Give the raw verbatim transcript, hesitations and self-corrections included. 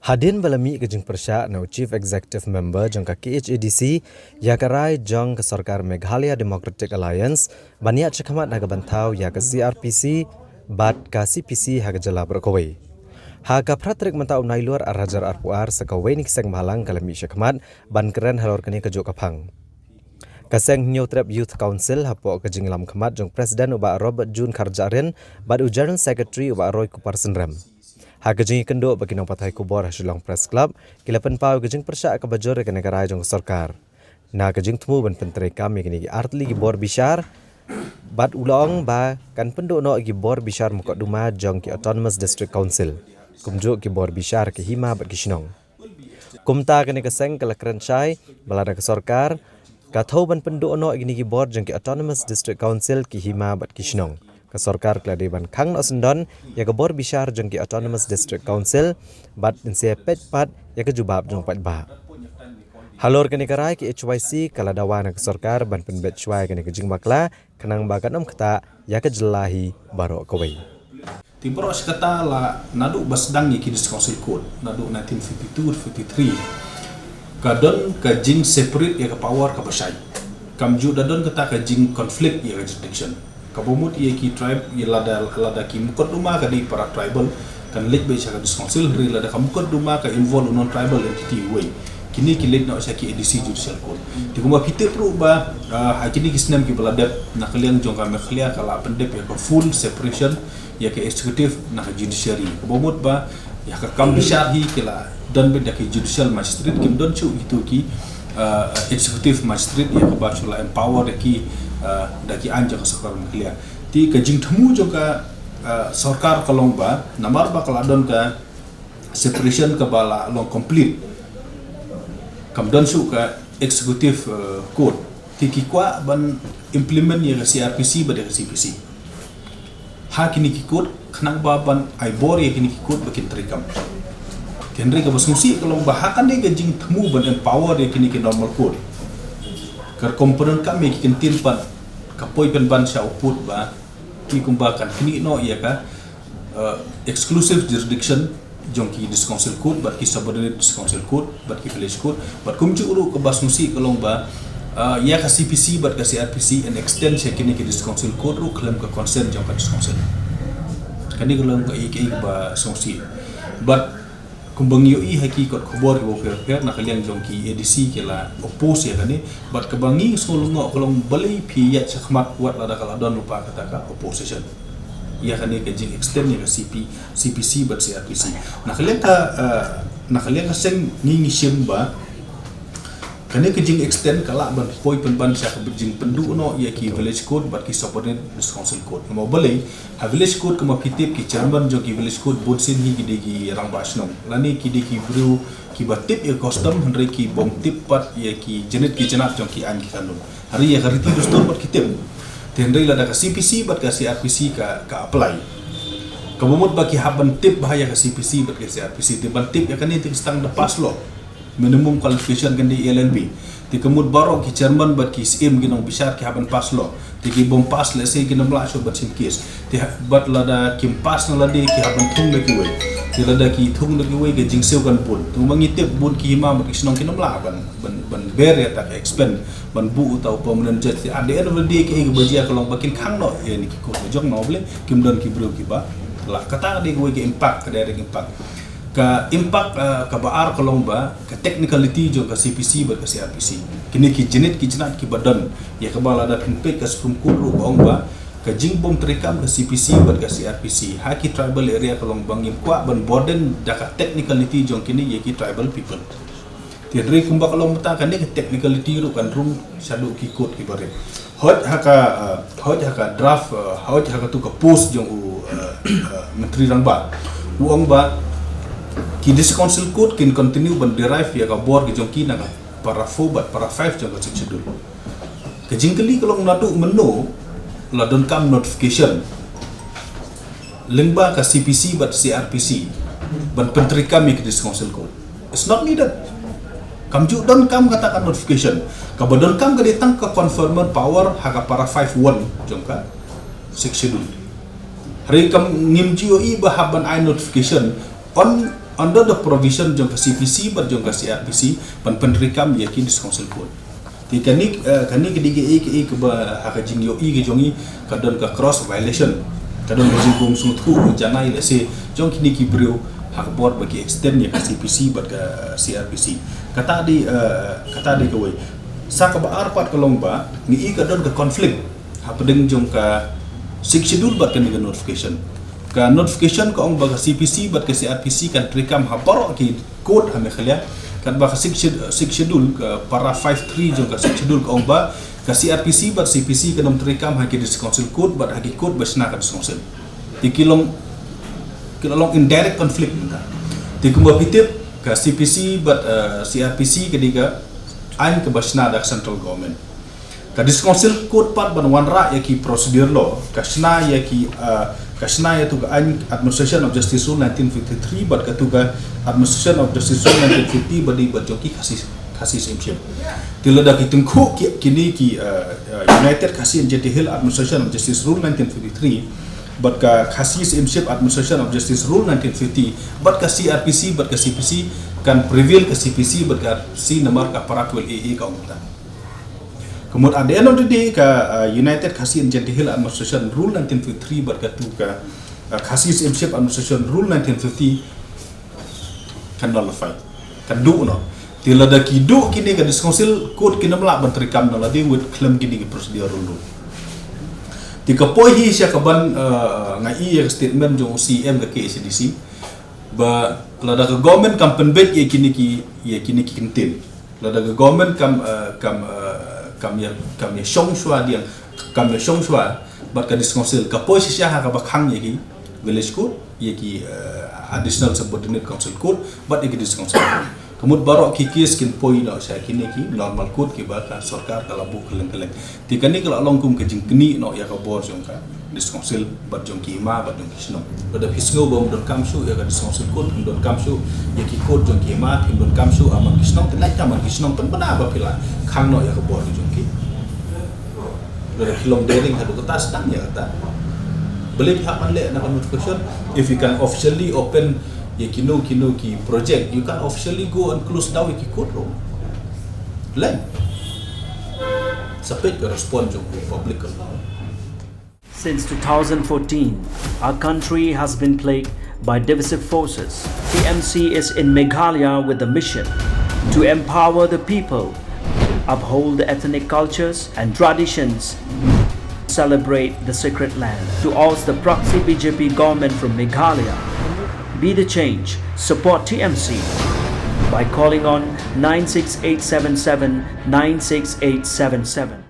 Hadien ba la mih ka jingpyrshah na u Chief Executive Member jong ka K H A D C ïa ka rai jong ka sorkar Meghalaya Democratic Alliance ban ïaid shakhmat ha ka ban thaw ïa ka C R P C bad ka C P C ha ka jylla baroh kawei. Ha ka phra tarik mynta u Nailur ar hajar arphew ar sa kawei na ki seng bhalang ka la mih shakhmat ban kren halor kane kajuh ka phang. Ka seng Hynñiewtrep Youth Council hapoh ka jingïalam khmat jong President u Bah Robert June Kharjahrin bad u General Secretary u Bah Roy Kupar Synrem. Ha ka jingïakynduh bad ki nongpathai khubor ha Shillong Press Club ki la pynpaw ka jingpyrshah kaba jur ïa kane ka rai jong ka sorkar. Na ka jingthmu ban pyntreikam ïa kine ki artylli ki bor bishar bad u la ong ba kan pynduh noh ki bor bishar mukotduma jong ki Autonomous District Council, kumjuh ki bor bishar ki hima bad ki shnong. Kumta kane ka seng ka la kren shai ba lada ka sorkar ka thew ban pynduh noh ïa kine ki bor jong ki Autonomous District Council ki hima bad ki shnong, ka sorkar ka la dei ban khang noh syndon ïa ka bor bishar jong ki Autonomous District Council bad yn sa peit pat ïa ka jubab jong u paidbah. Halor kane ka rai ka H Y C ka la dawa na ka sorkar ban pynbeit shuwa ïa kane ka jingbakla khnang ba kan ym ktah ïa ka jylla hi baroh kawei. Te baroh shi katta la naduh ba sdang ïa ki District Council Court naduh nineteen fifty-two fifty-three ka don ka jing separate ïa ka power kaba shai. Kam ju da don kata ka jing conflict ïa ka jurisdiction. Kaba mut ïa ki tribe ïa lada, lada ki mukotduma ka dei para tribal kan leit beit sha ka District Council, hynrei lada ka mukotduma ka involve u non tribal entity uwei, kine ki leit noh sha ki A D C Judicial Court. Te kumba phi tip ruh ba, ah, ha kine ki snem kiba la dep na ka liang jong ka Meghalaya ka la pyndep ïa ka full separation ïa ka executive na ka judiciary. Kaba mut ba ïa ka kam bishar hi ki la don beit da ki judicial magistrate, kim don shuh kito ki, ah, executive magistrate ïa kaba shu la empower da ki, ah, da ki aiñ jong ka sorkar Meghalaya. Te ka jingthmu jong ka, ah, sorkar ka long ba namar ba ka la don ka separation kaba la long complete, kam don shuh ka executive, eh, court, te ki kwah ban implement ïa ka C R P C bad ïa ka C P C ha kine ki court khnang ba ban ai bor ïa kine ki court ba kin treikam. Te hynrei kaba sngewsih ka long ba ha kane ka jingthmu ban empower ïa kine ki normal court, ka rukom pyndonkam ïa ki kyntien pat ka poi pynban sha u pud ba ki kumba kan knieh noh ïa ka, eh, exclusive jurisdiction jong ki District Council Court bad ki subordinate District Council Court bad ki Village Court, bad kumjuh ruh kaba sngewsih ka long ba, eh, ïa ka C P C bad ka C R P C yn extend sha kine ki District Council Court ruh khlem ka consent jong ka District Council. Kane ka long kaei kaei kaba sngewsih. Bad kumba ngi ïohi ha ki kot khubor kiba pher pher na ka liang jong ki A D C ki la oppose ïa kane, bad kaba ngi sngew lyngngoh ka long balei phi ïaid shakhmat wat lada ka la don lypa kata ka opposition ïa kane ka jing extend ïa ka C P, C P C bad C R P C. Na ka liang ka, eh, na ka liang ka seng ngi ngi shim ba kane ka jing extend ka lah ban poi pynban sha ka jingpynduh noh ïa ki Village Court bad ki Subordinate District Council Court. Namar balei, ha Village Court kumba phi tip ki chairman jong ki Village Court bun sien hi ki dei ki rangbah shnong lane ki dei ki briew kiba tip ïa ka custom, hynrei ki bym tip pat ïa ki jingit ki jingat jong ki aiñ ki kanun. Hynrei ïa ka riti dustur pat ki tip. Te hynrei lada ka C P C bad ka C R P C ka, ka apply, kaba mut ba ki hap ban tip bha ïa ka C P C bad ka C R P C. Te ban tip ïa kane te ki sdang da pass law. Minimum qualification kan dei L L B. Te ka mut baroh ki chairman bad ki syiem ki nongbishar ki hap ban pass law. Te ki bym pass lehse kin ym lah shuh ban shim case. Te ha-, bad lada kim pass na lade ki hap ban thung da kiwei. Te lada ki thung da kiwei ka jingsiew kan bun. Te ma ngi tip bun ki hima bad ki shnong kin ym lah ban, ban, ban bear ïa kata ka expense ban buh uta u permanent judge. Te at the end of the day kaei kaba jia ka long ba kin khang noh ïa kine ki court ka jong, namar balei, kim don ki briew kiba lah. Kata ka dei kawei ka impact, ka direct impact. Ka impact, eh, kaba ar ka long ba ka technicality jong ka C P C bad ka C R P C. Kine ki jingit ki jingat kiba don, ïa kaba lada phin peit ka Supreme Court ruh ka ong ba ka jingbym treikam ka C P C bad ka C R P C ha ki tribal area ka long ba ngim kwah ban burden da ka technicality jong kine ïa ki tribal people. Te hynrei kumba ka long mynta kane ka technicality ruh kan rung shaduh ki court kiba rit. Hooid ha ka, eh, hooid ha ka draft, eh, hooid ha katu ka post jong u, eh, eh, Myntri Rangbah, u ong ba ki District Council Court kin continue ban derive ïa ka bor ki jong ki na ka para four bad para five jong ka Sixth Schedule. Ka jingkylli ka long naduh mynno la donkam notification lyngba ka C P C bad C R P C ban pyntreikam ïa ki District Council Court. It's not needed. Kam ju donkam kata ka notification. Kaba donkam ka dei tang ka conferment power ha ka para five one jong ka Sixth Schedule. Hynrei kam, ngim ju ïohi ba hap ban ai notification on under the provision jong ka C P C bad jong ka C R P C ban pyntreikam ïa ki District Council Court. Te kane, eh, kane ka dei kaei kaei kaba ha ka jingïohi ka jong ngi ka don ka cross violation, ka don ka jingbym sngewthuh janai lehse jong kine ki briew ha ka bor ba ki extend ïa ka C P C bad ka C R P C. Kata dei, eh, kata dei kawei. Sa kaba ar pat ka long ba ngi i ka don ka conflict hapdeng jong ka Sixth Schedule bad kane ka notification. Ka notification ka ong ba ka C P C bad ka C R P C kan treikam ha baroh ki court ha Meghalaya. Katba ka Sixth Sched-, Sixth Schedule, ka para five three jong ka Sixth Schedule ka ong ba ka C R P C bad C P C kan ym treikam ha ki District Council Court bad ha ki court ba shna ka District Council. Te ki long, ki long in direct conflict mynta. Te kumba phi tip ka C P C bad, eh, C R P C ka dei ka aiñ kaba shna da ka central government. Ka District Council Court pat ban wanrah ïa ki procedure law, ka shna ïa ki, ah, ka shna ïa tu ka aiñ Administration of Justice Rule nineteen fifty-three bad ka tu ka Administration of Justice Rule nineteen fifty bad i bad jong ki Khasi, Khasi Syiemship. Te lada ki tyngkhuh ki, kine ki, ah, ah, United Khasi and Jaintia Hills Administration of Justice Rule nineteen fifty-three bad ka Khasi Syiemship Administration of Justice Rule nineteen fifty bad ka C R P C bad ka C P C, kan prevail ka C P C bad ka C namar ka para twelve A A ka ong ta. Ka mut at the end of the day ka, uh, United Khasi and Jaintia Hills Administration Rule nineteen fifty-three bad ka tu ka, uh, Khasi Syiemship Administration Rule nineteen fifty kan nullify, kan duh noh. Te lada ki duh kine ka District Council Court kin ym lah ban treikam noh lade wat khlem kine ki procedural rule. Te ka poi hi sha kaban, uh, nga i ïa ka statement jong C M ka K H A D C ba lada ka government kam pynbeit ïa kine ki, ïa kine ki kyntien. Lada ka government kam, eh, kam, eh, kam ïa, kam ïa shong shuwa diang, kam ïa shong shuwa bad ka District Council, ka poi shisha ha kaba khang ïa ki Village Court, ïa ki, eh, Additional Subordinate Council Court bad ïa ki District Council Court. Ka mut baroh ki case kin poi noh sha kine ki normal court kiba ka sorkar ka la buh kylleng kylleng. Te kane ka la long kum ka jingknieh noh ïa ka bor jong ka District Council bad jong ki hima bad jong ki shnong. Lada phi sngew ba ym donkam shuh ïa ka District Council Court, ym donkam shuh ïa ki court jong ki hima, ym donkam shuh ha man ki shnong, te leit ha man ki shnong, pynbna ba phi la khang noh ïa ka bor jong ki. Lada phi long daring haduh katta, sdang ïa kata. Balei phi hap ban leh na ka notification? If you can officially open ïa kino kino ki project, you can officially go and close down ïa ki courtroom. Leh. Sa peit ka response jong u public ka long. Since two thousand fourteen, our country has been plagued by divisive forces. T M C is in Meghalaya with the mission to empower the people, uphold the ethnic cultures and traditions, celebrate the sacred land. To oust the proxy B J P government from Meghalaya, be the change. Support T M C by calling on nine six eight seven seven nine six eight seven seven.